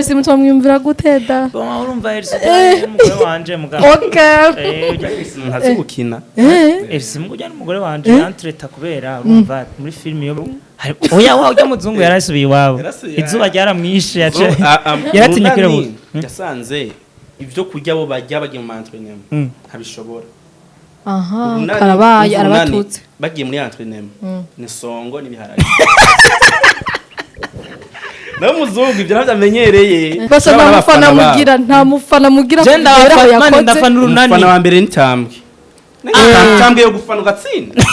Ese mutomwiyumvira gute da? Bon, urumva Elsa n'umugore wanje mugabo. Okay. Eh, Ntazi gukina. Elsa mugujya n'umugore wanje yantreta kubera urumva muri film yo oya wa ujya muzungu yarasubiye iwabo. Yarasubiye. Izuba ryaramwishe yace. Yaratinye Yaratinye kwirabura. Yasanze ibyo kurya bo bajya bagiye mu entraînement ntabishobora. Aha, Urunani- karabaye urunani, arabatutse. Bagiye muri entraînement ni songo n'ibiharage. Nawe umuzungu ibyo ntabyo amenyereye. Basa nta mufana mugira, nta mufana mugira Je kubera aho ndafana mani yakoze. ndafana urunani. Umufana wa mbere ni Tambwe. Tambwe yo gufana ugatsinda.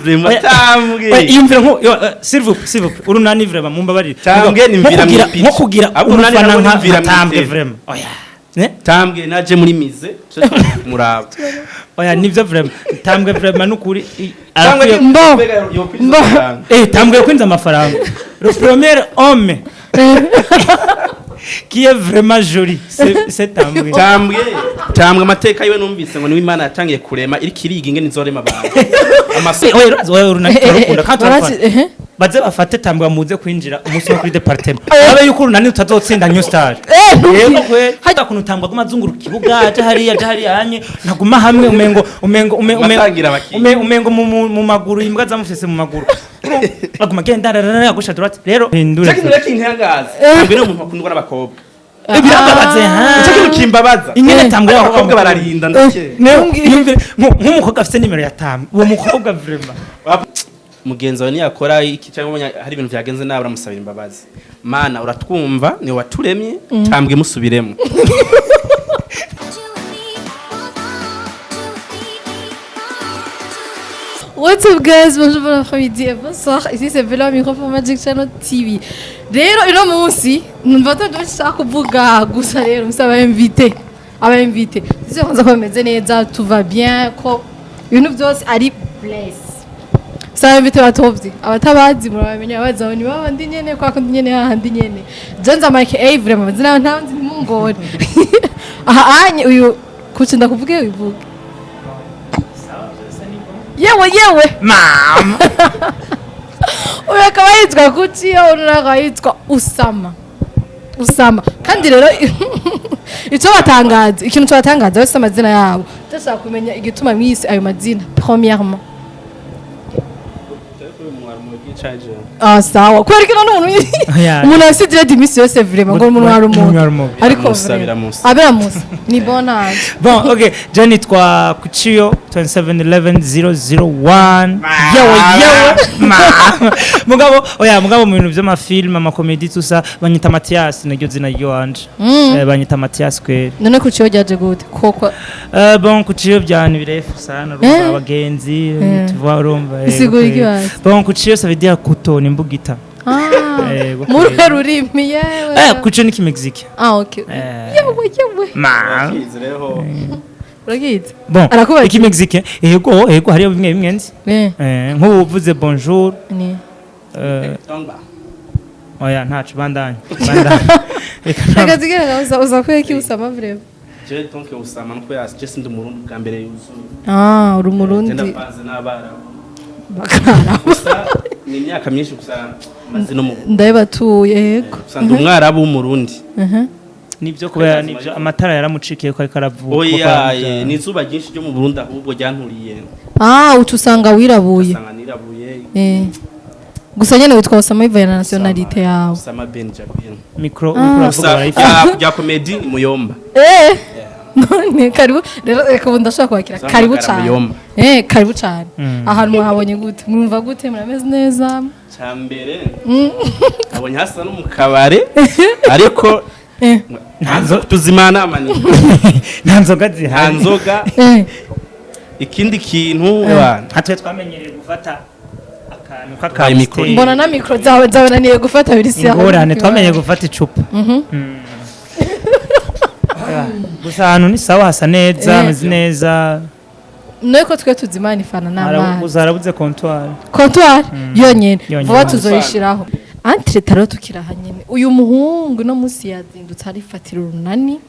Vraiment Oya. Tambwe. Oya, iyumvira nko yo, s'il vous plaît, s'il vous plaît, urunani vraiment mumbabarire. Tambwe ni Nko mvira kugira mw'ipica. nko kugira Ahubwo urunani umufana narwo ni nka mvira nka Tambwe mw'itebe. vraiment. Oya. Ne? Tambwe naje muri mize muraba. Oya, nivyo vraiment. Tambwe vraiment nukuri Tambwe arakwiye. Mbo. Mbo. Eh, Tambwe yokwinza amafaranga. Le premier homme qui est vraiment joli, c'est Tambwe. Tambwe Tambwe amateka yiwe numvise ngo niwe Imana yatangiye kurema iriko iriga ingene izorema abantu. Amaso Oya, oya, urunani turarukunda kandi turarufana. Barazi. Baze bafate Tambwe bamuze kwinjira umunsi wo kuri département. Abe yuko urunani rutazotsinda New Star. Yego kwe. Hajya kuntu Tambwe aguma azunguruka ikibuga aja hariya aja hariya hanye ntaguma hamwe umengo umengo umengo Atangira abakinyi. Umengo mu maguru imbwa zamufise mu maguru. Aguma agenda rarara agusha droite rero hindure. Cyo kintu rero kintangaza. Tambwe ni umuntu akundwa n'abakobwa. Birababaze ha. Icyo kintu kimbabaza. Ingene Tambwe abakobwa bararinda ndakeye. Yumvire nk'umukobwa afite nimero ya Tambwe uwo mukobwa vraiment. Mugenzi wawe niyakora iki cyangwa ubonye hari ibintu byagenze nabi uramusabira imbabazi. Mana uratwumva ni waturemye, Tambwe musubiremo. You and me, one, two, three, four. What's up guys, bonjour, bon après-midi et bonsoir. Ici c'est Bella au micro pour Magic Channel TV. Rero ino munsi numva ndashaka kuvuga gusa rero musaba invité. Aba invité. Sivyo kwanza ko bimeze neza, tout va bien, ko ibintu byose ari bless. Saba invité batovye. Abatabazi murabamenya abazi aho ni babandi nyene kwa kundi nyene hahandi nyene. Jonza Mike A vraiment amazina ntabanzi ntimungore. Aha anye uyu kuki ndakuvuge wivuge. Yewe yewe. Mama. Uyu akaba yitwa Kuki, undi akaba yitwa Usama. Usama kandi rero icyo batangaza, ikintu cyabatangaza bose amazina yabo, ndashaka kumenya igituma mwise ayo mazina premièrement. Ah, sawa, kubera ko none umuntu Oya. umuntu afite dread iminsi yose vraiment ngo umuntu wari Umuntu umuntu wari umuntu. ariko Biramusa, vraiment, biramusa. aberamusa ni bonage. Bon, ok, je nitwa Kuchiyo 2711001. Yewe yewe. Mama. Mugabo, oya, mugabo mu bintu vy'amafilm, amakomedi, tout ça, banyita Mathias, niryo zina ry'iwanje. Eh, banyita Mathias kweri. None Kuciyo ryaje gute koko? Bon, Kuchiyo byane birefu sana, urumva abagenzi, tu vois, urumva. Bisigura kweri. iki bazi? Bon, Kuchiyo ça veut dire couteau, ni imbugita. Ah, Kweri. muri rurimi yewe. Eh, Kuchiyo ni Kimexique. Ah, okay. Yewe yewe. Ma. Urakizi? Bon, Arakubaza. Ikimexique. Yego, yego hariyo bimwe bimwe nzi. Eh, nk'ubu uvuze bonjour. Ni Eh, oya ntacu bandanye bandanye. Reka Reka tugere uza uza kubera Usama vraiment. Je donc Usama nuko yasi je sindi umurundi bwa mbere yuzuye. Ah, uri umurundi. Ndavanze n'abarabu. Bakara. Gusa ni imyaka myinshi gusa maze no mu Ndabatuye yego. Gusa ndi umwarabu w'umurundi. Nibyo kubera nibyo amatara yaramucikiye ko ariko aravuka. Oya, ni izuba ryinshi ryo mu Burundi ahubwo ryanturiye. Ah, uca usanga wirabuye. Usanga nirabuye. Gusa nyene witwa Usama bivaye na nationalité yawe. Usama Ben Jabir. Micro uriko uravuga Gusa barayifite. bya comedy ni Muyomba. None karibu rero, reka ubu ndashobora kwakira. Usama Karibu Magara cyane. Muyomba. Eh, karibu cyane. Ahantu muhabonye gute? Mwumva gute? Murameze neza? Cya mbere abonye hasa no mu kabare ariko tuzimana amani. Nta nzoga Nta zihari. nzoga. Ikindi kintu abantu Nka twe twamenyereye gufata akantu Ayo mikoro. k'aka Mbona na micro zawe zabananiye gufata biri siya. Ingorane twamenyereye gufata icupa. Gusa ahantu ni sawa, hasa neza, hameze neza. Nuko twe tuzimana ifana n'amazi. Gusa harabuze comptoir. Comptoir yonyene. Yonyene. Vuba tuzoyishiraho. Entre taro tukiraha nyene. Uyu muhungu no munsi yazindutse arifatira urunani.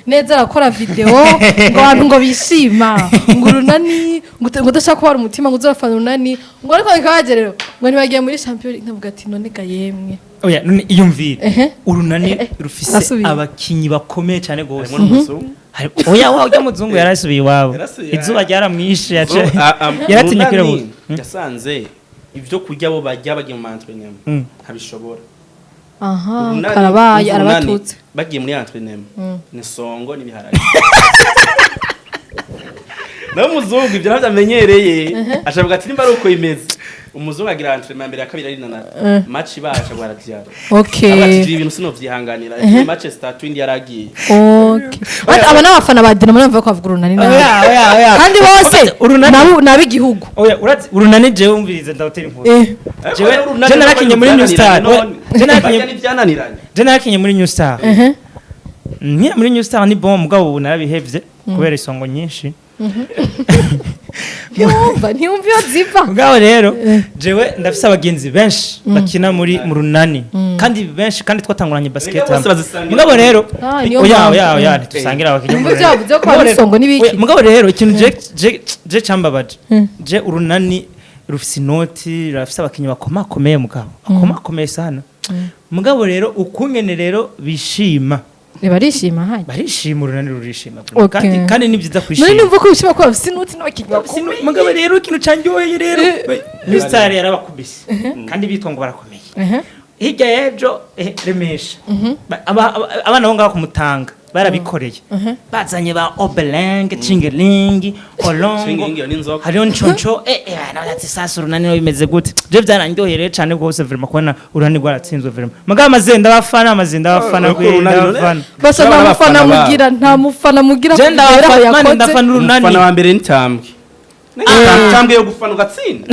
Neza arakora video ngo abantu ngo bishima ngo Urunani, ngo udashaka kubara umutima, ngo uzorafana Urunani, ngo ariko bikabaje rero ngo ntibagiye muri Champion League. Ndavuga ati none ga yemwe. Oya, none iyumvire, Urunani rufise arasubiye. abakinyi bakomeye cyane gose. Harimo n'umuzungu. Oya, wa ujya muzungu yarasubiye iwabo. Yarasubiye. Izuba ryaramwishe, yace So, yaratinye Urunani kwirabura. yasanze ibyo kurya bo bajya bagiye mu entraînement ntabishobora. Aha. Urunani- Karabaye. Urunani Arabatutse. bagiye muri entraînement ni songo n'ibiharage, nawe umuzungu ibyo ntabyo amenyereye, ashavuga ati nimba ari uko imeze, umuzungu agira entraînement mbere ya kabiri ari nanara match ibasha guharabyara. Ati ibintu sinovyihanganira, match start indi yaragiye. Okay. Ati aba n'abafana ba Dinamo numva ko bavuga Urunani nabi. Oya, oya, oya. Kandi bose Urunani nab'igihugu. Oya, urazi Urunani, jewe umvirize, ndawutera inkuru. Ariko Urunani Je narakinye muri New Star. none. Je narakinye Barya n'ivyananiranye. Je narakinye muri New Star. Nkina muri New Star ni bon, mugabo ubu narabihevye kubera isongo nyinshi. Ntiyumva iyo ziva. Mugabo rero jewe ndafise abagenzi benshi bakina muri mu Runani, kandi benshi, kandi twatanguranye basket Erega bose hamwe. bazisangira. Mugabo rero Ah, niyo oya, mpamvu. oya, oya, ntitusangira abakinyi Numva mu ibyo Runani. bavuze ko Mugabo hari rero- isongo n'ibiki. Oya, mugabo rero ikintu je cambabaje, je Urunani rufise inoti, rurafise abakinyi bakomakomeye, mugabo bakomakomeye sana. Mugabo rero ukungene rero bishima. Barishima hajya. Barishima, Urunani rurishima. Okay. Kandi ni byiza None kwishima. numva ko bishima ko bafise inoti n'abakinnyi bakomeye. Mugabo rero ikintu canyoye rero, New Star yarabakubise kandi bitwa ngo barakomeye. Hirya y'ejo Remesha. Abana bo ngaho kumutanga barabikoreye, bazanye ba Obeleng, Chingeling, Olongo. Chingeling iyo ni inzoka. Hariho Nconco, nabaza sasa Urunani bimeze gute? Je byaranryoheye rero cyane rwose vraiment kubona Urunani rwaratsinzwe vraiment. Mugabo amazenda abafana, amazenda abafana. Uriko Urunani none? Abafana. Basa nta Urabona mufana abafana babo. mugira, nta mufana mugira Je kugera aho ndabafana mani, yakoze. ndafana Urunani. Umufana wa mbere ni Tambwe. Tambwe yo gufana ugatsinda.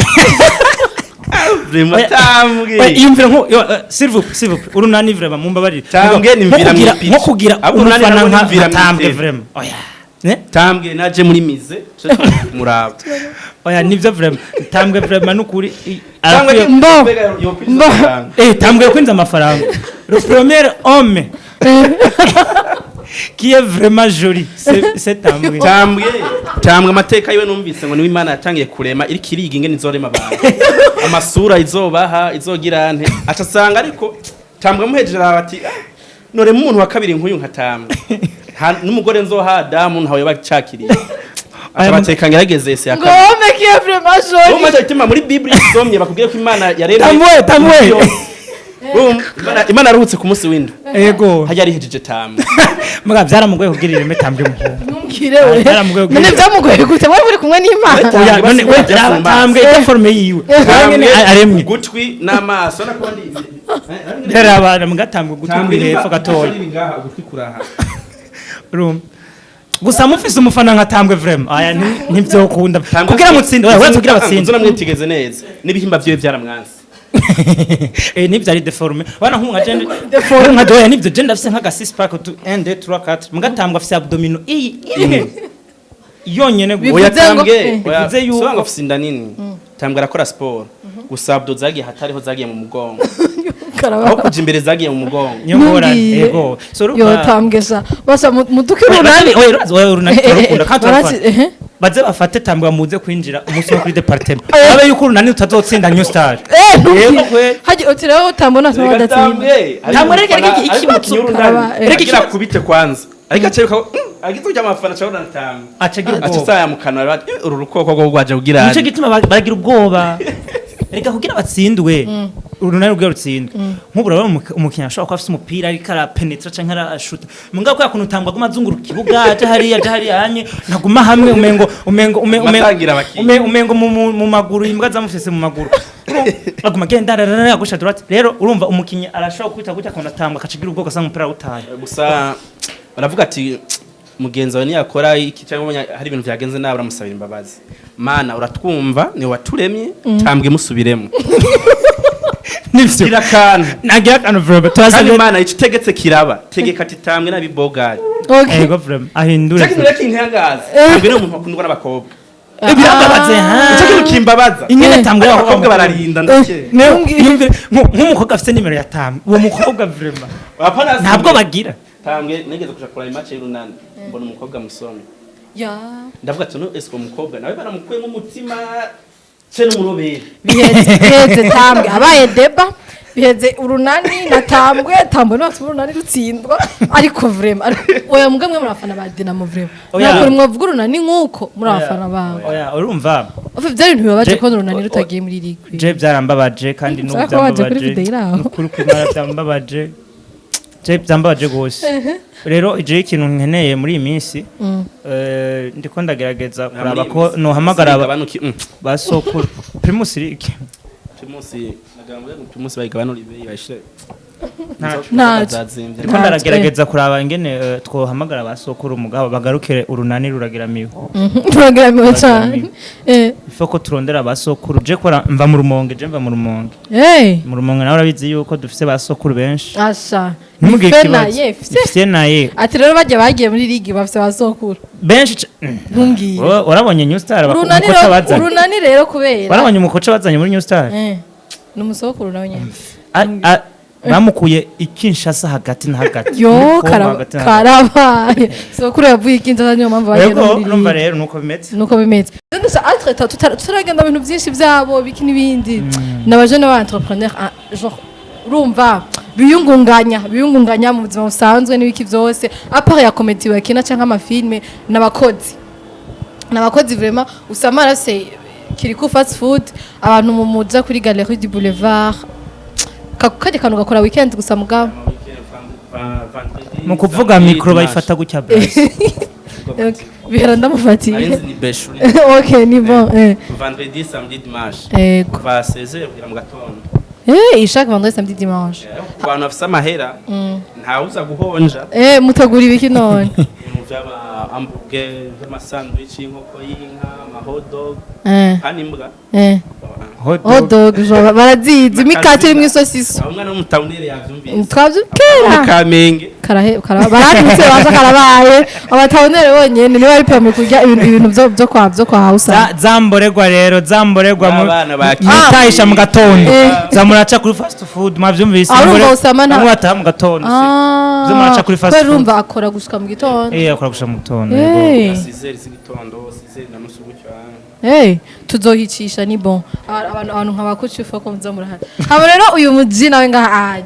Vraiment Oya, Tambwe. oya, iyumvire nko s'il vous plaît, s'il vous plaît, Urunani vraiment mumbabarire. Tambwe ni Nko mvira mw'ipica. nko kugira Ahubwo Urunani umufana nabwo ni nka mvira nka Tambwe mw'itebe. vraiment, oya. Ne? Tambwe naje muri mize muraba. Oya, nivyo vraiment, Tambwe vraiment nukuri Tambwe arakwiye. Mbo. Mbo. Tambwe kwinza amafaranga, le premier homme qui est vraiment joli, c'est Tambwe. Tambwe amateka yiwe numvise ngo niwe Imana yatangiye kurema iriko iriga ingene izorema abantu. Amasura izobaha izogira nte, aca asanga ariko Tambwe amuhejeje araba ati: "Ah, norema umuntu wa kabiri nk'uyu nka Tambwe. N'umugore nzoha Adamu ntawe bacakiriye." Aca bateka ngerageze ese ya Ngo kabiri. homme qui est vraiment joli. Urumva cyo gituma muri Bible isomye bakubwira ko Imana yaremye. Tambwe, Tambwe. Urumva, Imana yaruhutse ku munsi w'indwi. Ego. Hajya yarihejeje Tambwe. Muga byaramugoye kugira ireme Tambwe muhungu. Ntumbwire we. Byaramugoye None byamugoye gute? Wari uri kumwe n'Imana. Oya, none we Byasumba. Tambwe ita forme yiwe nyene aremwe. Ugutwi n'amaso nakundi. Yarabana mugatambwe gutwi kuri hepfo gatoya. Ngaha ugutwi kuraha. Urumva gusa mufise umufana nka Tambwe vraiment, aya ntivyokunda kugira mutsinde. Oya, uretse kugira batsinde. Nzona mwitigeze neza n'ibihimba vyiwe byaramwanse. Nivyo ari déformé wana nkunga je déformé nka doya, nivyo je ndafise nka six pack tu 1 2 3 4, mugatambwa afise abdominaux iyi imwe yonyene gusa. Oya, Bivuze ngo- Tambwe oya, Bivuze yuko- sobango afise inda nini. Tambwe arakora siporo gusa abdo zagiye hatariho, zagiye mu mugongo Karaba. aho kuja imbere, zagiye mu mugongo. Niyo ngorane. Ntumbwire. Yego, so Yo urumva Tambwe sha basa muduke Urunani. Oya, oya, Urunani turarukunda kandi turarufana. Baze bafate Tambwe bamuze kwinjira umunsi wo kuri département, abe yuko Urunani rutazotsinda New Star. Ntumbwire. Yego kwe. Haji uti rero utambona tuma Reka badatsinda. Tambwe Tambwe reka ikibazo. Karaba, Reka reka ikibazo. kubite kwanza, ariko aceruka agize ujya amafana acabona Tambwe, aca agira aca ubwoba. asaya mu kanwa bati: "Eh, uru rukoko rwo rwaje kugira Nico gituma baragira ubwoba reka kugira batsindwe, Urunani rubwe rutsindwe. Nk'ubu urabona umukinnyi ashobora kuba afise umupira ariko arapenetra canke arashuta, mugabo kubera kuntu Tambwe aguma azunguruka ikibuga, aja hariya, aja hariya hanye, ntaguma hamwe, umengo Amatangira abakinyi. umengo mu maguru imbwa zamufise mu maguru. Urumva, aguma agenda ararara agusha droite. Rero urumva umukinnyi arashobora kwita gutya akabona Tambwe, akaca agira ubwoba, ugasanga umupira awutaye. Gusa baravuga ati mugenzi wawe niyakora iki cyangwa ubonye hari ibintu byagenze nabi uramusabira imbabazi. Mana uratwumva, ni waturemye, Tambwe musubiremo. Nivyo. Gira akantu. Nagira akantu vraiment. Kandi Turaza. Imana icyo utegetse kiraba, tegeka ati Tambwe n'abibogari. Okay. Ego vraiment ahindure. Cyo kintu rero kintangaza, Tambwe ni umuntu akundwa n'abakobwa. Birababaze ha. Icyo kintu kimbabaza. Ingene Tambwe abakobwa bararinda ndakeye. Nk'umukobwa afite nimero ya Tambwe, uwo mukobwa vraiment ntabwo bagira. Tambwe nigeze kuja kuraba i match y'Urunani, mbona umukobwa musomye. Ya. Ndavuga ati: "No, ese uwo mukobwa nawe baramukuyemo umutima ce n'umurobere?" Biheze Tambwe abaye deba, biheze Urunani na Tambwe. Tambwe niwe atuma Urunani rutsindwa, ariko vraiment, oya, mbwa mwe muri abafana ba Dinamo, vraiment. Oya. Ntabwo mwavuga Urunani nk'uko muri abafana bawe. Oya, urumva. Ofe, byari ibintu bibabaje kubona Urunani rutagiye muri ligue. Je byarambabaje kandi n'ubu Ushaka ko waje kuri byambabaje. video iraho. Nukuri kw'Imana byambabaje, je byambabaje gose. Rero je ikintu nkeneye muri iyi minsi, ndiko ndagerageza kuraba ko nohamagara basokuru Primus League. Primus nagambo ngo Primus bayigabanura ibeyi bayishire. Ntaco. Zazimvye. Ndiko ndagerageza kuraba ingene twohamagara basokuru mugabo bagarukire Urunani rurageramiwe. Turageramiwe cyane. Ifo ko turondera basokuru. Je kora mva mu Rumonge, je mva mu Rumonge. Mu Rumonge nawe urabizi yuko dufise basokuru benshi. Asha. Ntimugire Fe ikibazo. na ye, Fise naye. Ati rero bajya bagiye muri ligue bafise basokuru. Benshi Ntumbwire. Wowe warabonye New Star Urunani umukoca rero, bazanye? Urunani rero kubera Warabonye umukoca bazanye muri New Star? Ni umusokuru nawe nyene. Bamukuye i Kinshasa hagati na hagati. Yo. Muri Congo hagati na hagati. Karabaye, sokuru yavuye i Kinshasa, niyo mpamvu bagiye no Yego. muri Urumva ligue. rero nuko bimeze. Nuko bimeze. Ndetse entre tutaragenda mu bintu byinshi byabo biki n'ibindi, n'abajene ba entrepreneur, ah, genre urumva biyungunganya mu buzima busanzwe n'ibiki byose à part ya comédie bakina cyangwa amafilme, n'abakozi vraiment. Usamara se Kiriku Fast Food, abantu mu muza kuri Galerie du Boulevard, kajya kantu gakora weekend gusa mugabo. Mu kuvuga micro bayifata gutya basi. Okay. Bihera ndamufatiye. Arinzi ni beshuri. Okay, ni bon. Vendredi, samedi, dimanche. Ego. Kuva 16 kugera mu gatondo. Chaque vendredi, samedi, dimanche. Ku bantu bafise amahera ntawuza guhonja. Mutegura ibiki none? Ibintu vy'ama hamburger, vy'amasandwich y'inkoko, y'inka, ama hot dog kandi imbwa. Hot Hot dog. dog genre barazizi, imikate irimwo isosiso. Aho umwana w'umutawunere yavyumvise. Twavyo Mu kera. Kamenge. Karahe kara baranditse baza karabaye abatawunere bonyene niba ari permis kurya ibintu byo kwa Hausa. Zamborerwa rero, zamborerwa mu N'abana ba mutahisha mu gatondo. Za muraca kuri fast food, mwavyumvise? Ah, urumva Usama Bamwe bataha mu gatondo se. Zo muraca kuri fast Kubera food. urumva akora gushika mu gitondo. Akora gushika mu gitondo, yego. 6 z'igitondo, 6 na nusu gutyo. Tuzohicisha, ni bon. Abantu nka bakuci ufa ko muza murahari. Haba rero uyu muji nawe ngaha ah,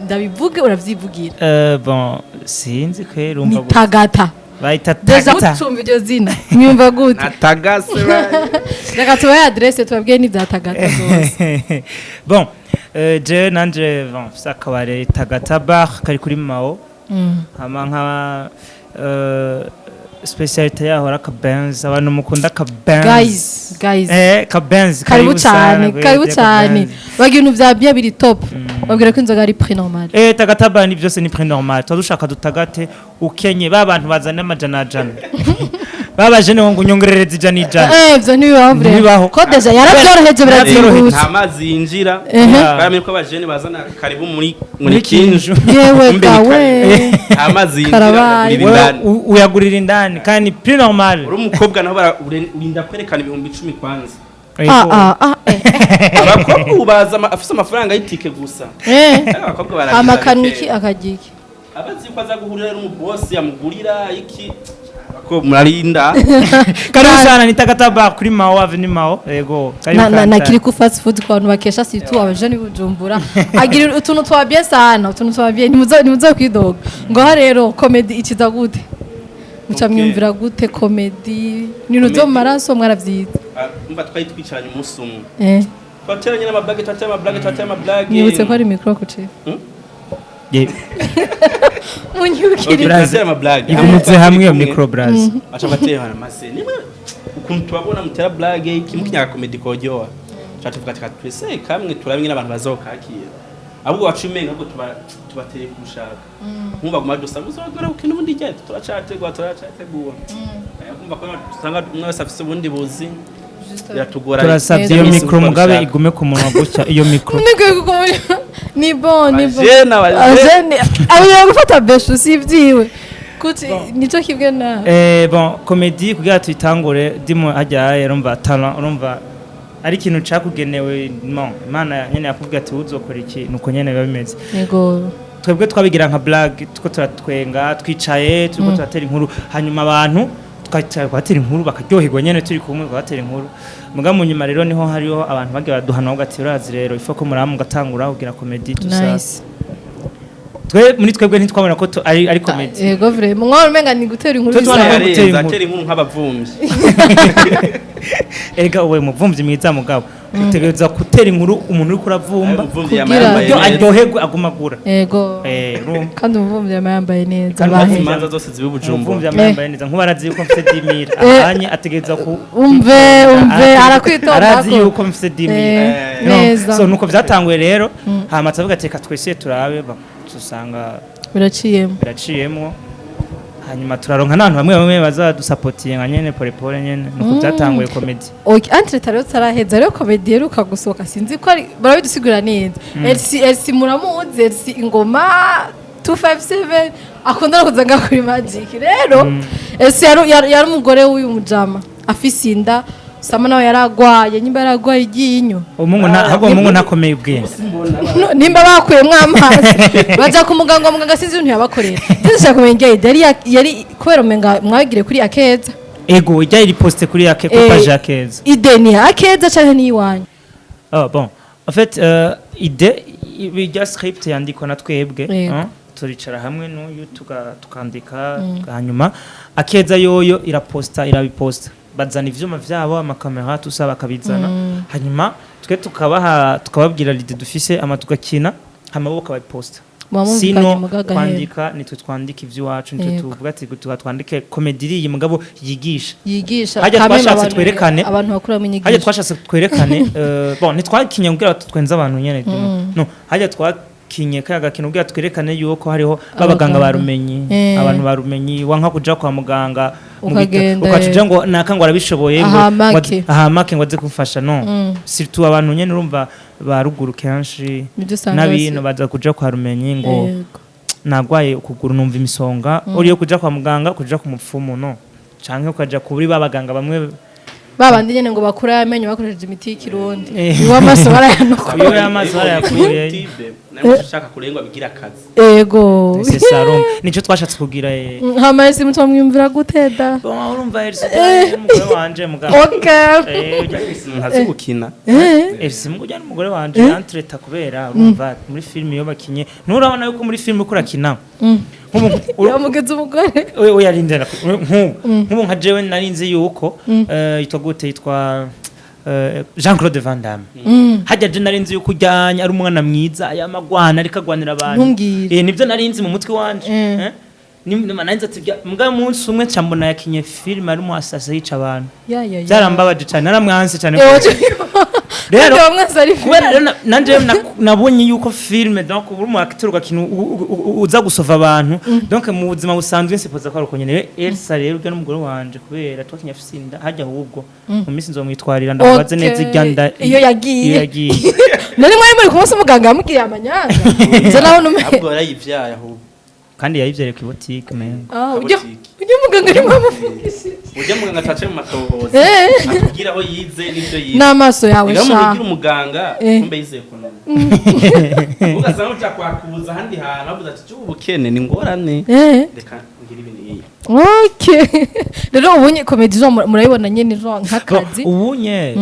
ndabivuge uravyivugira. Bon, sinzi kweri, Ni urumva gute? Tagata. Bayita Déjà Tagata. mucumva iryo zina mwumva gute? Natagase. Reka tubahe adresse, tubabwiye n'ibya Tagata zose. Bon, je nanje bon mfise akabare Tagata Bar kari kuri Mao. Hama nka spécialité yaho ari akabenz, abantu mukunda akabenz. Guys, guys. Kabenz. Karibu cyane, sana, karibu kweli, cyane. Kabenz. Bagira ibintu vya bien biri top, babwira ko inzoga ari prix normal. Tagata Bar ni byose ni prix normal, tuba dushaka dutagate ukenye ba bantu bazana amajana ajana babajene ngo unyongerereze ijana ijana. Ivyo ntibibaho vraiment. Ntibibaho. Ko déjà yarabyoroheje, birazimbutse. Nta mazi yinjira. Baramenye ko abajene bazana karibu muri Muri kinju. Yewe Kumbe ni gawe. karibu. Nta mazi yinjira. Karabaye. Uragurira Wewe indani. uyagurira indani kandi prix normal. Uri umukobwa naho urinda kwerekana 10,000 kwanza. Ah ah ah eh. Abakobwa ubu baza afise amafaranga y'itike gusa. Ariko abakobwa baragira Amakanwa bikeya. iki akarya iki? Abazi yuko aza guhurira n'umubosi amugurira iki, abakobwa murarinda. Karibu sana, ni Tagata Bar kuri Mao Avenue, Mao, yego, karibu Na kandi na cyane. Kiriku Fast Food ku bantu bakesha, surtout abajene b'Ubujumbura, agira utuntu twa bien sana, utuntu twa bien, ntimuzo kwidoga. Ngaho rero comedy ikiza gute? Muca mwiyumvira gute comedy? Ni ibintu byo mu Comedy. maraso, mwaravyize? Ah, umva, twari twicaranye umunsi umwe, twateranye n'amablage, twateye amablage, twateye amablage. Nibutse ko ari micro kuce. Munyukirize. Twateye amablage. Igumutse hamwe iyo micro, braz. Aca batera maze nimwe ukuntu tubabona mutera blague iki mukinya comedy koryoha, aca tuvuga ati twese kamwe turabimwe n'abantu bazokakira, ahubwo wacu umenga ahubwo tubateye kushaka nkumva guma dusanga uzogera gukina ubundi gihe turacategura turacategura. Kumva ko usanga umwe wese afise ubundi buzi, biratugora. Turasabye iyo Iminsi micro uko mugabe babishaka. igume ku munwa gutya iyo micro. Ni bon, ni bon. Abajene, abajene. Abajene abiye gufata beshu si ibyiwe kuti nico kibwe na Bon, comedy kugira tuyitangure ndimo hajya urumva talent, urumva ari ikintu cakugenewe, non, Imana nyene yakubwiye ati uzokora iki, nuko nyene biba bimeze. Yego. Twebwe twabigira nka blague, tuko turatwenga, twicaye turiko turatera inkuru, hanyuma abantu twicaye twatera inkuru bakaryoherwa nyene, turi kumwe twatera inkuru. Muga mu nyuma rero niho hariho abantu bagiye baduhana ugati: "Urazi rero ifo ko muramu mugatangura kugira comédie tusa." Nice. Twe muri twebwe ntitwabona ko ari comédie. Yego, vraiment mwaba umenga ni gutera inkuru Twe tubona bisanzwe. ko gutera Yarenze inkuru. atera inkuru nk'abavumvyi. Erega uwe muvumvyi mwiza, mugabo utegereza gutera inkuru umuntu uriko uravumba Umuvumvyi yama Kugira- yambaye buryo neza. aryoherwe agumagura. Yego. Urumva. Kandi umuvumvyi yama yambaye neza. Kandi Bahe. umuvumvyi Imanza zose ziba umuvumvyi Bujumbura. yama yambaye neza, nkuba arazi yuko mfise 10 000 ahanye ategereza ku Umve, umve, arakwitonda arazi ko. yuko mfise 10 000. Eh, neza. So nuko vyatanguye rero, hama tuvuga ati reka twese turabe, tusanga Biraciyemo. biraciyemwo, hanyuma turaronka n'abantu bamwe bamwe bazadusapotinga nka nyene pole pole nyene, nuko byatanguye comédie. Okay, entre rero taraheza rero comédie iheruka gusohoka, sinzi ko ari barabidusigurira neza. Elsie, Elsie muramuzi, Elsie Ingoma 257 akunda no kuza ngaha kuri Magic. Rero Elsie yari umugore w'uyu mujama afise inda, Sama nawe yaragwaye, nyimba yaragwaye iryinyo. Umuhungu nta ahubwo umuhungu ntakomeye ubwenge. No, nimba bakuyemwo amazi baja ku muganga, muganga sinzi ibintu yabakorera. Ndashaka kumenya ingene yari kubera umenga mwabigire kuri Akeza. Ego, ijya iri poste kuri yake kuri page ya Keza. Idée ni Akeza canke ni iwanyu? Oh, bon, en fait idée ijya script yandikwa na twebwe. Yego. Hein, turicara hamwe n'uyu tukandika, hanyuma Akeza yoyo iraposta, irabiposta, bazana ivyuma vyabo, amakamera tusa, bakabizana, hanyuma twe tukabaha, tukababwira l'idée dufise, ama tugakina, hama bo bakabiposta. Muba mumvikanye. Sino Mugaga kwandika nitwe twandika ivy'iwacu, nitwe Yego. tuvuga ati tuba twandike comédie iriyi mugabo yigisha. Yigisha. Hajya Kameme twashatse twerekane. Abantu bakuramo Hajya inyigisho. twashatse twerekane, bon, ntitwakinye kugira ngo twenze abantu nyene, no hajya twakinye kaya gakino kugira twerekane yuko hariho babaganga Abaganga. barumenyi, abantu barumenyi wanka kuja kwa muganga mu Ukagenda, ukaca uja ngo naka ngo arabishoboye ngo Ahamake. Ahamake ngo aze kumfasha, no surtout abantu nyene urumva ba ruguru kenshi Nibyo usanga n'abino baza kuja kwa rumenyi ngo Yego. nagwaye ukuguru, numva imisonga, uriyo kuja kwa muganga, kuja ku mupfumu, no canke ukaja kuri babaganga bamwe. Babandi nyene ngo bakura amenyo bakoresheje imiti y'ikirundi. Eh. Iwe amaso barayanukura. Iyo y'amaso barayakuye. Tibe nawe ushaka kurengwa bigira akazi. Ego. C'est ça, urumva nico twashatse kugira. Hama ese mutwa mwiyumvira gute da? Bon, urumva Elsie n'umugore wanje mugabo. Okay. Ujya Umuntu azi gukina. Elsie mugabo ujya n'umugore wanje yantreta kubera urumva muri film iyo bakinye, nturabona yuko muri film uko urakina nk'ubu Yamugeze umugore. Oya, oya, rindira. Nk'ubu nka jewe narinzi yuko yitwa gute, yitwa Jean Claude Van Damme, hajya je narinzi yuko ujyanye ari umwana mwiza ayamagwana ariko agwanira abantu. Ntumbwire. Nibyo narinzi mu mutwe wanje. Narinzi ati mbwa munsi umwe nca mbona yakinye film ari mu assassin yica abantu. Ya ya ya. Byarambabaje cyane, naramwanse cyane. Rero Rero bamwe ari kubera rero nanje nabonye yuko film, donc uri mu acteur ugakina uza gusova abantu, donc mu buzima busanzwe nsipoza ko ari uko nyene. Elsa rero urya n'umugore wanje kubera twakinye afise inda hajya, ahubwo mu minsi nzomwitwarira ndamubaze neza irya nda Iyo yagiye. Iyo yagiye. Nari mwari muri kumwe se, muganga yamubwiye amanyanga nze naho nume. Ahubwo yarayivyaye ahubwo. Kandi yayivyereye ku boutique men. Ah, ujya Kabotike. Ujya muganga arimo amufungishije. Ujya muganga atace mu matohoza atubwira aho yize n'ibyo yize. N'amaso yawe. Niyo umuntu Sha. ugira umuganga kumbe yize économie, ugasanga uja kwakuza ahandi hantu avuze ati cy'ubu bukene ni ngorane, reka ngire ibi n'iyi. Okay, rero ubunye comédie zo murayibona nyene zo nk'akazi? Ubunye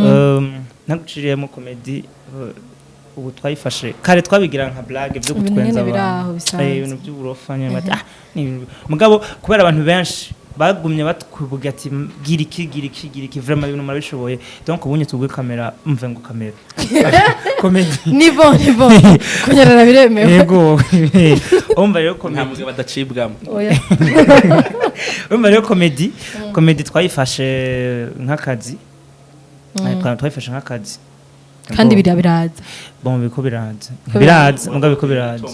ntaguciriyemo, comédie ubu twayifashe kare twabigira nka blague byo Ibintu gutwenza nyene biri aho abantu. bisanzwe. Ibintu by'uburofa nyene bati ah ni ibintu, mugabo kubera abantu benshi bagumye batwibuga ati gira iki, gira iki, gira iki, vraiment ibintu murabishoboye, donc ubunye tubwe kamera, mve ngo kamera comédie. Ni bon, ni bon, kunyerera biremewe. Yego, umva rero Nta comédie mugabo badacibwamo. Oya. Urumva rero comédie twayifashe nk'akazi. Twayifashe nk'akazi. Kandi biriya biraza. Bon, biko biraza. Biko Biraza, mugabo biko biraza.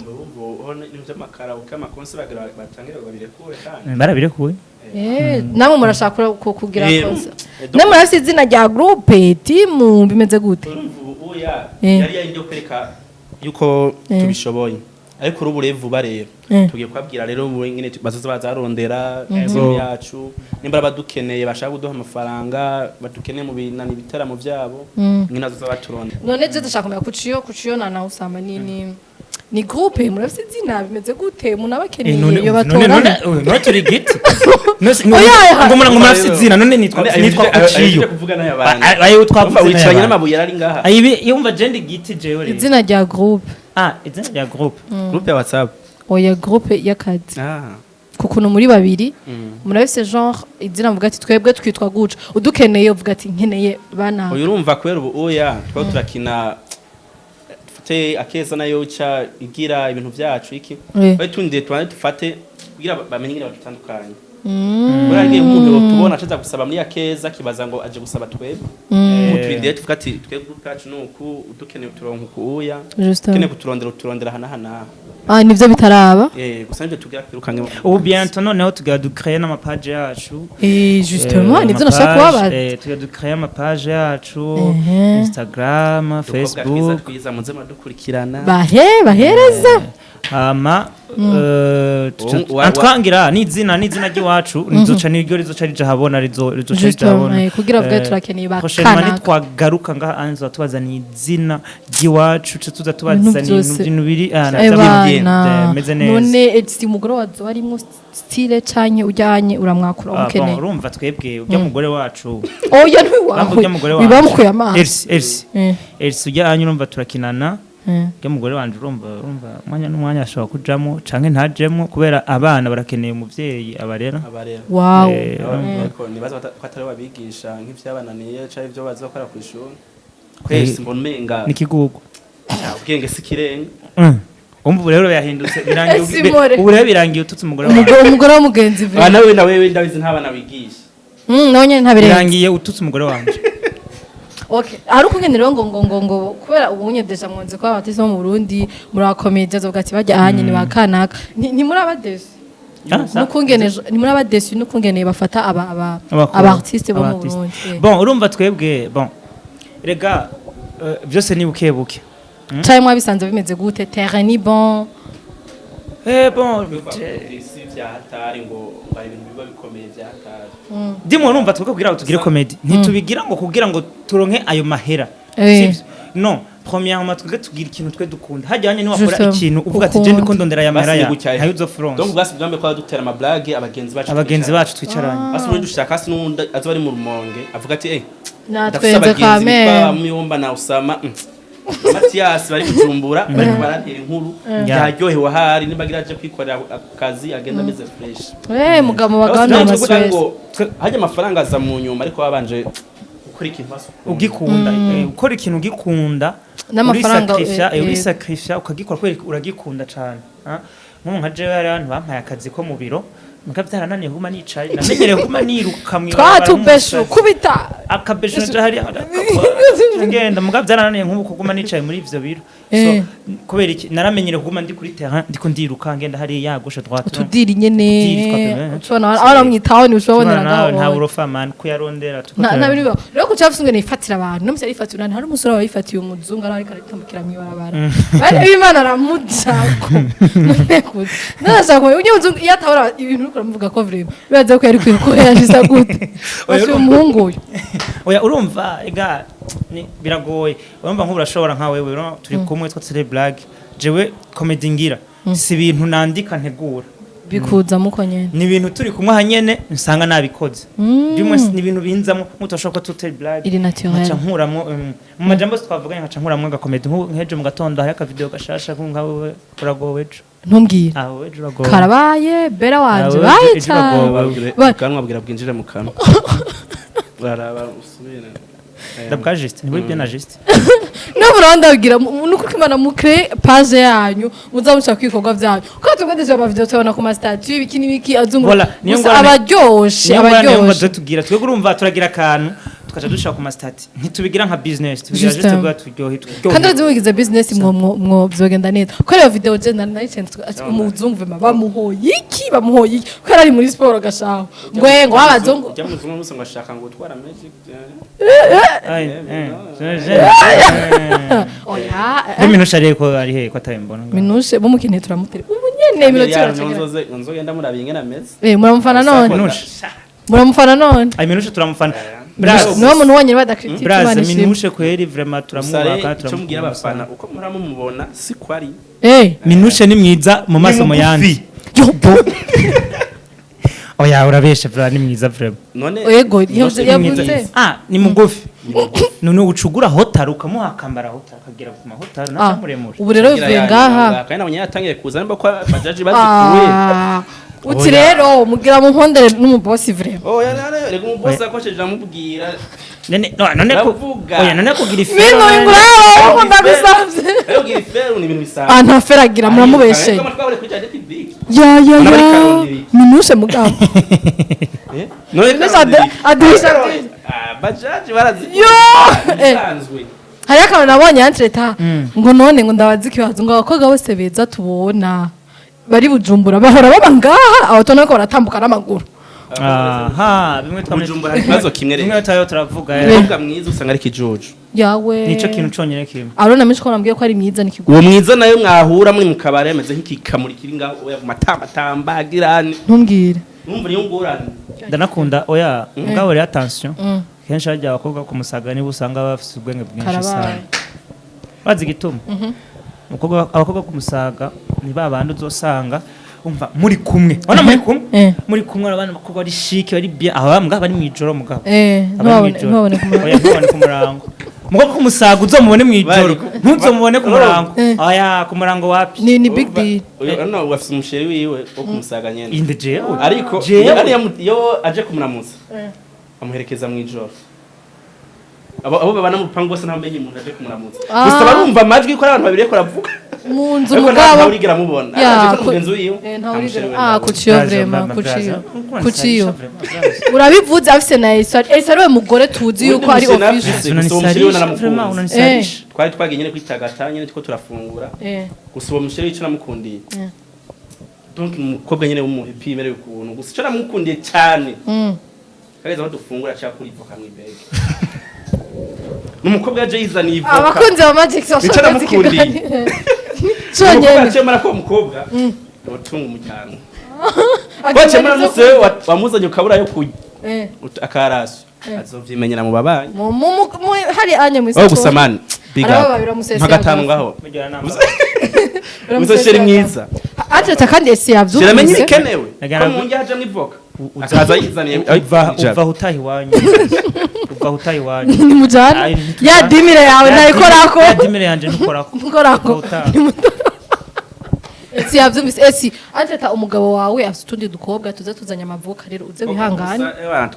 Iby'amakaraoke, amakonsi bagira batangira babirekure kandi. Barabirekuye. Namwe murashaka kugira kosa? Donc- Namwe murafise izina rya groupe, team, bimeze gute? Urumva ubu oya yari yari yo kwereka yuko tubishoboye, ariko ubu rero vuba rero tugiye kubabwira rero ubu nyine bazoza bazarondera team yacu, nimba badukeneye, bashaka kuduha amafaranga, badukeneye mu binani ibitaramo byabo nyine bazoza baturondera. None je ndashaka kumenya kuciyo na nawe usama nini. Ni groupe murafise izina, bimeze gute? Umuntu aba akeneye None iyo none batorana. none turi giti. Oya, Ngo murafise izina, none nitwa None ayo nitwa ayo Kuciyo. Kuvuga n'aya bantu. Ayo twavuze Urumva wicaranye n'ay'abantu. n'amabuye ari ngaha. Ayibi yumva je ndi giti jewe rero. Izina rya groupe. Ah, izina rya groupe. Groupe ya WhatsApp. Oya, groupe y'akazi. Ah. Kukuntu muri babiri murabise, genre izina muvuga ati twebwe twitwa guca, udukeneye uvuga ati nkeneye bana. Uyu urumva kubera ubu oya twaba turakina, dufate akeza nayo ca igira ibintu byacu iki. Bari tundiye tubanze dufate kugira bamenye ingene badutandukanye. Kubera ngiye umuntu yotubona acaza gusaba muri akeza akibaza ngo aje gusaba twebwe. Ubu turindiye tuvuga ati twebwe groupe yacu ni uku, udukeneye uturonka uku uya. Justement. Ukeneye kuturondera, uturondera aha n'aha n'aha. Ah, nivyo bitaraba. Gusa nivyo tugira twirukange. Ubu bientôt noneho tugira ducrée n'amapage yacu. Justement, nivyo nashaka kubabaza. Tugira ducrée amapage yacu, Instagram, Udukobwa twiza Facebook. twiza, muze muradukurikirana. Bahe bahereza. Hama Wa- antwangira n'izina ry'iwacu rizoca, niryo rizoca rija habona, rizoca rija Justement, habona. kugira bavuge turakeneye ba Prochainement kanaka. nitwagaruka ngaha anza tubazaniye izina ry'iwacu, tuca tuza tubazaniye Ibintu byose. ibintu biri Ebana. bimeze neza. None si umugore wazo harimo style canke ujyanye uramwakura Ah, bon, umukeneye? Urumva twebwe ujya mugore wacu Oya, urumva ntiwawe ujya mugore wacu bibamukuye amaso. Elsi, Elsi, Elsi ujya hanyu, urumva turakinana. Ujya mugore wanje, urumva umwanya n'umwanya ashobora kujamo canke ntajemo kubera abana barakeneye umuvyeyi abarera. Abarera. Wow. Ariko nibaza ko atari babigisha nk'ivyabananiye canke ivyo bazokora kw'ishuri. Kwese mbona umenga N'ikigugu. ubwenge si ikirenga. Umva ubu rero yahindutse birangiye. Ese more. Ubu rero birangiye ututse umugore wawe. Umugore w'umugenzi Ah, vraiment. nawe ndabizi nta wigisha. Nawe nyene ntabirenze. Birangiye ututse umugore wanje. Okay, hari ukungene rero ngo kubera ubunye déjà mwanze ko abatisi bo mu Burundi muri abacomédie azovuga ati bajya ahanye ni bakanaka, ni muri abadesi Ah, ça? nukungene ni muri abadesi nukungene bafata aba Abakuru. aba artiste bo mu Aba-artiste. Burundi. Bon, urumva twebwe, bon, rega byose ni buke buke. Caye mwabisanze bimeze gute? Terrain ni bon? Bon, Si vya hatari ngo hari ibintu biba bikomeye vya hatari. Ndimo urumva twebwe kugira ngo tugire comedy ntitubigira ngo kugira ngo turonke ayo mahera. Sivyo? Non, premièrement twebwe tugira ikintu twe dukunda hajyanye niwakora Justement. ikintu uvuga ati je Ukunda. ndiko ndondera aya mahera Basi ya ni gutya. ntayo uzofuronse. Donc basi bwambe ko dutera amablage abagenzi bacu. Abagenzi twicaranye. bacu twicaranye. Basi muri dushaka hasi n'uwundi azoba ari mu Rumonge avuga ati ndafise Natwenze abagenzi bitwa kamere. Miyomba na Usama, Mathias bari Bujumbura bariko barantera inkuru, yaryohewe ahari nimba aje kwikorera akazi agenda ameze fresh. Mugabo Basi bagabana nawe tuvuga amaswezi. ngo hajya amafaranga aza mu nyuma, ariko babanje gukora ikintu basukunda. Ugikunda, ukora ikintu ugikunda N'amafaranga, urisacrifia, urisacrifia ukagikora kubera uragikunda cane. Ah, nk'ubu nka jewe hari abantu bampaye akazi ko mu biro muga byarananiye kuguma nicaye, namenyereye kuguma niruka mw'ibarabara Twatubeshu nk'umusazi. kubita. Akabesho nja hariya ngenda muga byarananiye nk'ubu kuguma nicaye muri ivyo biro. So kubera iki? Naramenyereye kuguma ndi kuri terrain, ndiko ndiruka ngenda hariya gauche droite. Utudiri nyene. Utudiri twapimwe. Ushobora abana mwitaho ni ushobora nawe nta ngaho. burofa man kuyarondera tuko Nta bintu bibaho rero kuca afise ingene yifatira abantu no musi yarifatiye unani, hari umusore wayifatiye umuzungu ariko aritambukira mw'ibarabara, bari b'Imana aramujako. None gute nashaka kumenya ujye muzungu iyo atabona ibintu uriko uramuvuga ko vraiment bibaza ko yari kwiye ko yashisa gute Oya, basi umuhungu uyu. Oya, urumva ega biragoye. Urumva nk'ubu urashobora nka wewe urabona turi kumwe twatse blague, jewe comedy ngira si ibintu nandika ntegura. Bikuza muko nyene. Ni ibintu turi kumwe aha nyene nsanga nabikoze bimwe, ni ibintu binzamo nk'utashobora ko tutari blague Iri naturel. Nkaca nkuramwo mu majambo yose twavuganye, nkaca nkuramwo agacomedy. Nk'ejo mu gatondo hari akavideo gashasha nka wewe uragowe ejo. Ntumbwire. Aho ejo uragowe. Karabaye bera wanje. Ah, Baye ejo cyane. uragowe. Ubwanwa bwira bwinjire mu kanwa, uraraba usubire. Ndabwa juste ntiburi bien na juste. No murabandabwira nuko Imana mukre page yanyu muzamushaka ibikorwa byanyu kuko twebwe déjà ama video tubona ku ma statut ibiki n'ibiki azungu. Voilà, niyo Gusa ngorane- abaryoshe niyo ngorane yo abaryoshe. tugira twebwe, urumva turagira akantu tukaca dushaka ku masitati, ntitubigira nka business, tubigira Juste. juste kugira turyohe turyohe. Kandi urazi mugize business mwo byogenda neza ko rero video je nari ati umuzungu vema bamuhoye iki, bamuhoye iki ko yari ari muri sport gashaho ngo abazungu. Ujya mu zungu ngo ashaka ngo utwara magic. Ai, eh. Oya. Mbe Minusha rero ko ari he ko atabimbona ngaho? Minushe bumukeneye turamutere ubu nyene iminota iracagera. Nzogenda murabiye ingene ameze. Muramufana none? Minushe. Muramufana none? Ai, Minushe turamufana. Braza. Niwe muntu wonyine badacritique. Braza. Imana ishimwe. Minushe kweri, vraiment Gusa rero turamwubaka. icyo mbwira Turamukunda. abafana, uko muhora mumubona siko ari. Minushe ni mwiza mu maso Ni mu mugufi. yandi. Oya, urabeshe, vraiment ni mwiza, vraiment. None Yego, Minushe ni yavuze. mwiza. Ah, ni mugufi. None ucugura hotari ukamuha akambara hotari akagera ku mahotari Ah, naca muremure. ubu rero bivuye ngaha. Kandi nabonye yatangiye kuza nimba ko bajaji bazikuye. Ah, uti Oya. rero mugira mu mpondere n'umubosi vraiment. Oh, ya ya, rega umubosi akosheje amubwira. None no, none ko Ndavuga. oya, none kugira ife. Bino inguraba ukunda gusavye. Rero ugira iferu ni ibintu bisanzwe. Ah, nta feragira, muramubesheye. Ariko twabure kuri Jadeti Big. Ya ya. Urabona Ya. ikarondiri. Minushe mugabo. Eh? None Minushe adirisha. Ah, bajaji barazi. Yo! Bisanzwe. Hariho akantu nabonye yantreta ngo none ngo ndabaza ikibazo, ngo abakobwa bose beza tubona bari Bujumbura bahora baba ngaha, aho tubona ko baratambuka n'amaguru? Aha bimwe twamye Bujumbura hari ikibazo kimwe rero. Bimwe twayo turavuga. Umukobwa mwiza usanga ari ikijuju. Yawe. Nico kintu conyene kimwe. Arona menshi ko nambwiye ko ari mwiza nikigwa. Uwo mwiza nayo mwahura muri mu kabare ameze nk'ikikamuri kiri ngaho, oya, matamba girane. Ntumbwire. Numva niyo ngorane. Ndanakunda, oya, mugabo rero attention, kenshi harya abakobwa ku Musaga nibo usanga bafise ubwenge bwinshi Karabaye. sana. Bazi igituma umukobwa, abakobwa ku Musaga ni ba bandi uzosanga umva muri kumwe, ubona muri kumwe, muri kumwe abana bakobwa bari chic, bari bien, aba mbwa bari mwijoro mugabo. Abari ntubabone. mw'ijoro. Ntubabone ku murango. Oya, ntubabone ku murango. Umukobwa ku Musaga uzomubone mwijoro, ntuzomubone ku murango. Oya, ku murango wapi. Ni big deal. Uyu no afise umuchéri wiwe wo kumusaga nyene. Inde jewe? Ariko Jewe? iyo aje kumuramutsa amuherekeza mw'ijoro. Abo babana mu rupangu bose ntamenye umuntu aje kumuramutsa. Ah. Gusa barumva amajwi ko ari abantu babiri bariko baravuga. Mu nzu. Ariko Mugabo ntawe urigera amubona. Ya, Aje ko mugenzi wiwe. Ntawe Nta muchéri urigera wiwe ah ndabona. kuciyo. Braza, Vraiment. mama, Kuciyo. braza. Kuciyo. Braza. Urabivuze afise na Esari. Esari we mugore tuzi yuko ari Ubundi official. muchéri gusa uwo muchéri we naramukunze. Vraiment unanisarisha. Twari twagiye nyene kwitagata nyene two turafungura. Gusa uwo muchéri ico namukundiye. Donc ni umukobwa nyene w'umuhipi merewe ukuntu. Gusa ico namukundiye cyane. Kageze aho dufungura cyakura ivoka mw'ibege. Ni umukobwa yaje yizaniye ivoka. Abakunzi ba Magic Nico bashaka namukundiye. ikiganiro Umukobwa cyonyine. akemera ko uwo mukobwa yotunga umuryango. Wakemera umunsi wewe wamuzanye ukabura yo kurya akaraso azovyimenyera mu babanyi. Hari anya mu Oh, gusa man, big up. Arababa biramusesera Mpagatanu rwose. ngaho. Uzo chéri mwiza. Atreta kandi esi Chéri amenye yavyumvise. ibikenewe. Nagana- Ko mu ndya hajamwo ivoka. Akaza yizaniye. Uva utaha iwanyu, uva utaha iwanyu. Nimujana. Ay, ntitujana. Ya dimire yawe ntayikorako. Ya dimire yanje ntukorako. Ntukorako. Utaha. Esi yavyumvise. Esi atreta, umugabo wawe afite utundi dukobwa tuze tuzanye amavuka, rero uze wihangane.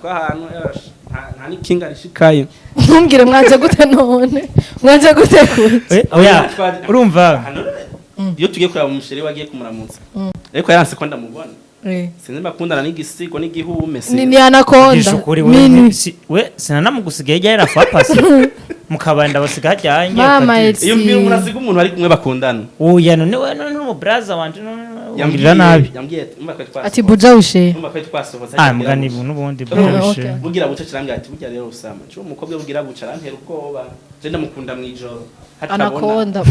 Twahantu nta n'ikinga rishikayo. Ntumbwire mwanje gute none, mwanje gute gute? Eh, oya, urumva. Iyo tugiye kuraba umuchéri we agiye kumuramutsa, ariko yaranse ko ndamubona. Sinzi bakundana n'igisigo n'igihume. Ni anaconda. Gisha ukuri we. Mini. We sinanamugusigaye ijya yarafa pasi mukabanda basiga hajyanye. Mama, Elsie. Iyo mbwira umuntu asiga umuntu bari kumwe bakundana. Oya, none we, none umu braza wanje none ungirira nabi. Yambwiye ati umva twari Ati buja wishe. Umva twari twasohotse. Ah, mugani n'ubundi okay. bwishe. Bugira buca kirambwira ati burya rero usama cyo umukobwa bugira buca arantera ubwoba, je ndamukunda mwijoro hatabona. Anaconda.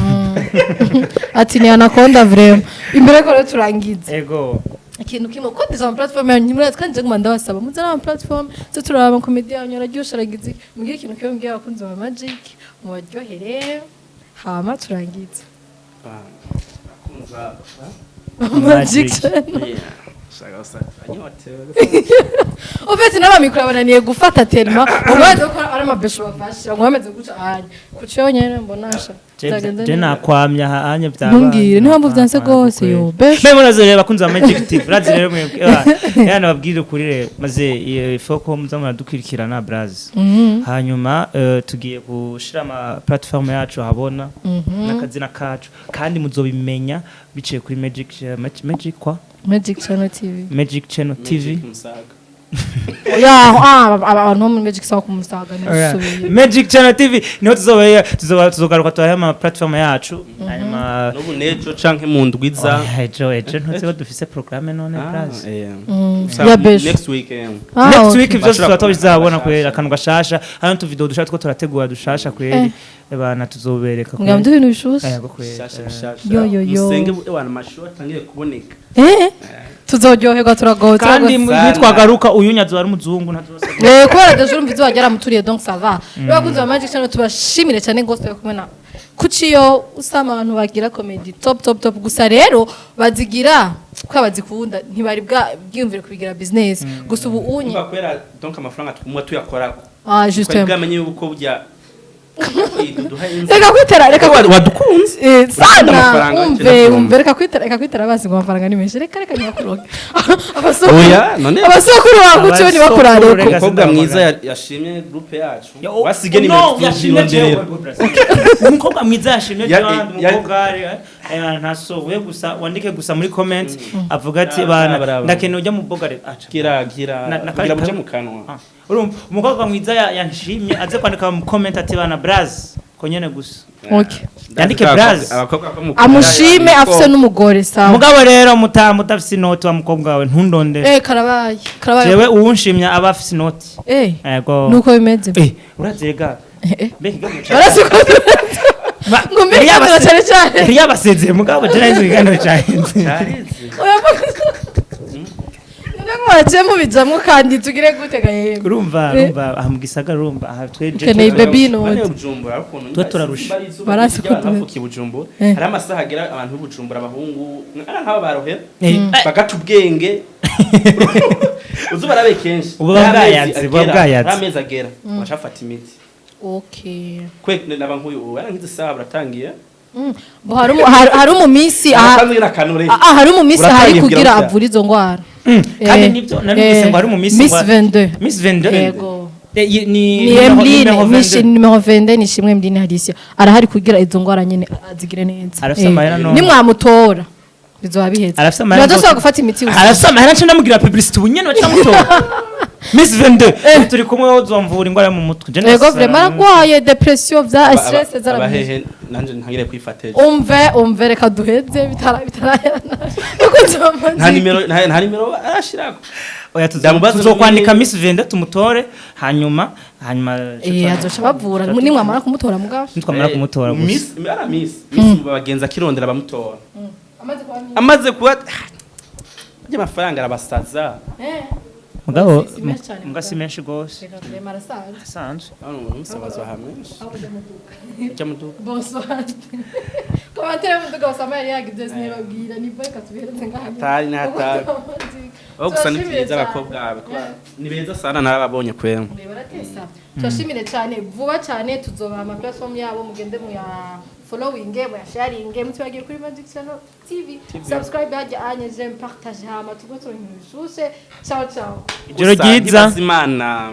Ati ni anaconda vraiment. Imbere ko rero turangiza, ego. ikintu kimwe ko ndiza ama platform yanyu murazi kandi je nguma ndabasaba muze n'ama platform zo turaba ama comedy yanyu araryoshe aragize iki. Mugire ikintu kimwe mbwira abakunzi ba Magic mubaryohere hama turangize. Ah, akunza Magic Magic. Channel. Yeah, shaka gusa anyotewe. Ufite n'abamikoro bananiye gufata telma umaze gukora ari amabesho bafashe ngo bameze guca anya kuciyo nyene mbonasha. Je nakwamya hanye byabaye. Ntumbwire, niyo mpamvu vyanse gose yo besho. Mbe murazi rero bakunzi ba Magic TV, urazi rero mwebwe yana babwire ukuri rero maze ifoko muza muradukurikirana brazi. Hanyuma tugiye gushira ama platform yacu habona n'akazina kacu, kandi muzobimenya biciye kuri Magic, Magic kwa Magic Channel TV. Magic Channel TV. Magic Musaga. Ya, ah, abantu bo muri Magic sawa kumusaga nisubiye. Magic Channel TV niho tuzoba tuzogaruka tubahe ama platform yacu hanyuma. N'ubu nejo canke mu ndwiza. Oya, ejo ntuzi ko dufise programme none brazi. Ya besho. Next week. Ah, Next okay. week vyose Bashobora tuba tubizabona kubona kwera akantu gashasha, hano tuvideo dushaka two turategura dushasha kweri bana tuzobereka. Ngira ngo ibintu bishushe. Yego kweri. Bishasha bishasha. Yo, yo, yo. Musenge ewana amashu atangiye kuboneka. Tuzoryoherwa, turagowe. Kandi Turagowe. nitwagaruka uyu nyazo ari umuzungu ntazosa. Kubera déjà urumva izuba ryaramuturiye, donc ça va. Rero abakunzi ba Magic Channel, tubashimire cyane gose. Turi kumwe na Kuciyo usama, abantu bagira comedy top top top. Gusa rero bazigira ko bazikunda, ntibari bwa bwiyumvire kubigira business. Gusa ubu unye Umva, kubera donc amafaranga tuguma tuyakorako, Ah, twari justement. bwamenye yuko burya duha inzu. Reka kwitera, reka. Wadukunze. Urakunda Sana. amafaranga, Umve. ndabyumva. Umve, reka kwitera basi ngo amafaranga ni menshi. Reka, reka ntibakuroge abasokuru. Oya, none Abasokuru bakuciyo ntibakurareko. Reka. Umukobwa mwiza yashimye groupe yacu, wasige No, nimero yashimye tuzironderera. jewe. Umukobwa mwiza yashimye jewe, umukobwa ntasohoye gusa, wandike gusa muri comment avuga ati bana Bravo. ndakeneye ujya mu bogare aca. Gira gira gira buje mu kanwa. Ah, urumva umukobwa mwiza yanshimye aze kwandika mu comment ati bana braz ko nyene gusa. Okay. Yandike Braz. Abakobwa ko mukunda Amushime afise n'umugore, sawa. Mugabo rero mutafise inoti wa mukobwa wawe ntundondere. Karabaye, karabaye. Jewe uwunshimye aba afise inoti. Yego. Nuko bimeze. Urazega mbega ikiganiro Barasiko ngo mbere ikiganiro cyane cyane. Yari yabasezeye, mugabo je nahise ikiganiro cyahenze. Oya, none mwaciye mubijamwo kandi tugire gute ga yemwe? Urumva, urumva aha mu gisagara, urumva aha tweje Ukeneye baby note. Bane Bujumbura ukuntu Twe turarusha. Barasi ko abantu bavukiye Bujumbura, hari amasaha agera abantu b'Ubujumbura, abahungu ari nk'aba barohera bagaca ubwenge, uzi barabe kenshi. Ubu buba Hari amezi bwayatse, buba agera, bwayatse. hari amezi agera bacafata imiti. Kwe naba nk'uyu ubu yarangize isaha buratangiye. Bo hari umu minsi aha. Aratanze n'akanure. Ah, hari umu minsi hari Uratangiye kugira kugira avura izo ndwara. Kandi nibyo narumvise ngo hari mu minsi Miss 22. Miss 22. Yego. Ni Ni Emeline. Numero Miss 22. Numero 22 ni Shimwe Emeline Alicia, arahari kugira izo ndwara nyene azigire neza. Arafise amahera none. Nimwamutora bizoba biheze. Arafise amahera. Ntibazosubira gufata imiti gusa. Arafise amahera, nce ndamugira publicity ubu nyene bacamutora. Miss 22 turi kumwe, uzomvura ingwara yo mu mutwe. Je Yego, ndasara vraiment aragwaye depression vya stress zaramwishe. Abahehe nanje ntangire kwifata ejo. Umve, umve, reka duheze bitaraherana kuko Nta nimero, nta nimero arashirako. Oya, Ndamubaza. tuzokwandika Miss 22 tumutore, hanyuma azoca bavura nimwamara kumutora mugabo. Nitwamara kumutora gusa. Miss ara Miss bagenza akirondera abamutora. Amaze kuba Miss. Amaze kuba ajya amafaranga arabasaza. Mugabo Si menshi cyane. Muga si menshi gose. Reka tureme, arasanzwe. Asanzwe. Hano umuntu umusabaza hamwe Aho ujya mu duka. Ujya mu duka. Bonsoir. Commentaire mu duka basama yari yagize, sinababwira ni reka tubihereze ngaha. Hatari ni hatari. Aho gusa ni byiza, abakobwa bawe kuba ni beza sana, narababonye kwema. Baratesa. Turashimire cyane. Vuba cyane tuzobaha ama platform yabo, mugende muya following, muya sharing, mutibagiye kuri Magic Channel TV. Subscribe hajya anye, j'aime, partage, hama tugo turonka ibishushe. Ciao ciao. Ijoro Gusa ryiza. ntibaza Imana.